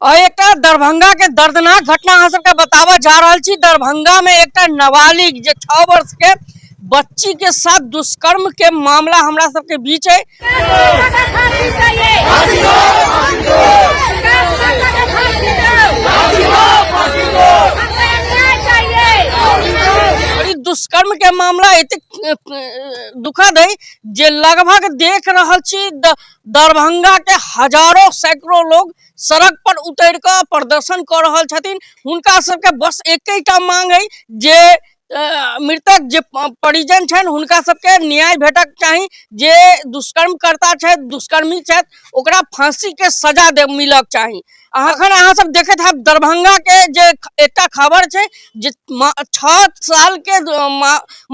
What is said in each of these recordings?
आ एकटा दरभंगा के दर्दनाक घटना अहाँ सबके बताबऽ जा रहल छी। दरभंगा में एकटा नाबालिग जे 6 वर्ष के बच्ची के साथ दुष्कर्म के मामला हमरा सबके बीच है। दुष्कर्म के मामला एतेक दुखद है जे लगभग देख रहल छी दरभंगा के हजारों सैकड़ों लोग सड़क पर उतर कऽ प्रदर्शन कऽ रहल छथिन। हुनका सबके बस एकेटा मांग है जे मृतक जे परिजन छनि हुनका सबके न्याय भेटक चाही, जे दुष्कर्मकर्ता छथि, दुष्कर्मी छथि, ओकरा फांसी के सजा दे मिलक चाही। अखन अहाँ सब देखैत हैब दरभंगा के जे एकटा खबर छै जे 6 साल के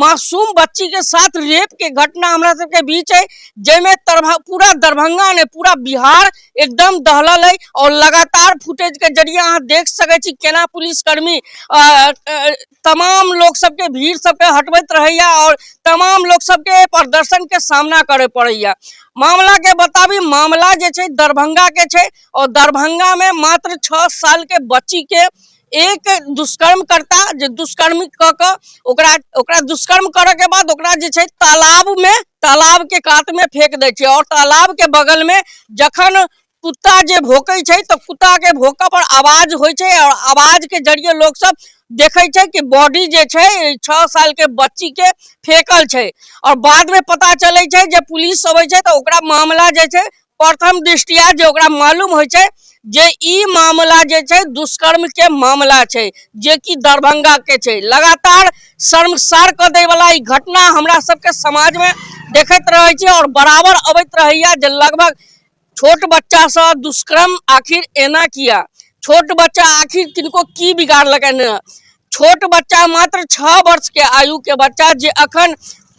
मासूम बच्ची के साथ रेप के घटना हमरा सबके बीच है, जाहिमे पूरा दरभंगा ने पूरा बिहार एकदम दहलल है। और लगातार फुटेज के जरिए अहाँ देख सकै छी केना पुलिसकर्मी तमाम लोक सबके भीड़ सबके हटबैत रहैया और तमाम लोक सबके प्रदर्शन के सामना करे पड़ैया। मामला के बताबी, मामला जे छै दरभंगा के छै और दरभंगा में मात्र 6 साल के बच्ची के एक दुष्कर्मकर्ता जे दुष्कर्म कऽ कऽ ओकरा दुष्कर्म करऽ के बाद ओकरा जे छै तालाब के कात में फेंक दै छै और तालाब के बगल में जखन कुत्ता जे भोकै छै तऽ कुत्ता के भोंकऽ पर आवाज होइ छै और आवाज के जरिए लोक सब देखै छै कि बॉडी जे छै 6 साल के बच्ची के फेंकल छै। और बाद में पता चलै छै जे पुलिस अबै छै तऽ ओकरा मामला जे छै प्रथम दृष्टिया जे ओकरा मालूम होइ छै जे ई मामला जे छै दुष्कर्म के मामला छै जे कि दरभंगा के छै। लगातार शर्मसार कऽ दै वाला ई घटना हमरा सबके समाज में देखैत रहै छी और बराबर अबैत रहैया जे लगभग छोट बच्चा सँ दुष्कर्म आखिर एना किया, छोट बच्चा आखिर किनको की बिगाड़लकनि। छोट बच्चा मात्र 6 वर्ष के आयु के बच्चा जे अखन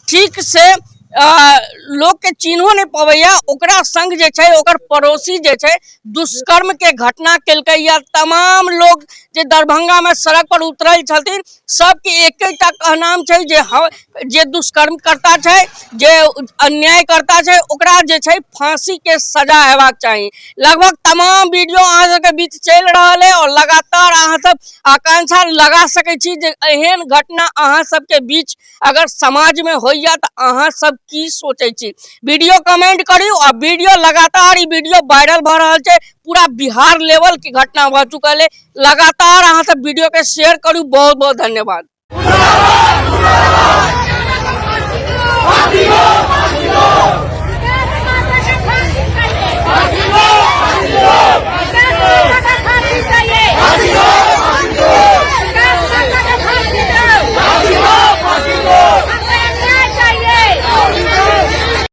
ठीक से लोक के चिन्हो नहीं पबैया, ओकरा संग जे छै ओकर पड़ोसी जे छै दुष्कर्म के घटना केलकैया। तमाम लोग जे दरभंगा में सड़क पर उतरल छथिन सबके एकेटा कहनाम छै जे जे दुष्कर्मकर्ता छै, जे अन्यायकर्ता छै, ओकरा जे छै फांसी के सजा हेबाक चाही। लगभग तमाम वीडियो अहाँ सबके बीच चलि रहल है और लगातार अहाँ सब आकांक्षा लगा सकै छी जे एहन घटना अहाँ सबके बीच अगर समाज में होइया तऽ अहाँ सब की सोचै छी। वीडियो कमेंट करियौ आ वीडियो लगातार ई वीडियो वायरल भऽ रहल छै, पूरा बिहार लेवल के घटना भऽ चुकल है। लगातार अहाँ सब वीडियो के शेयर करू। बहुत बहुत धन्यवाद।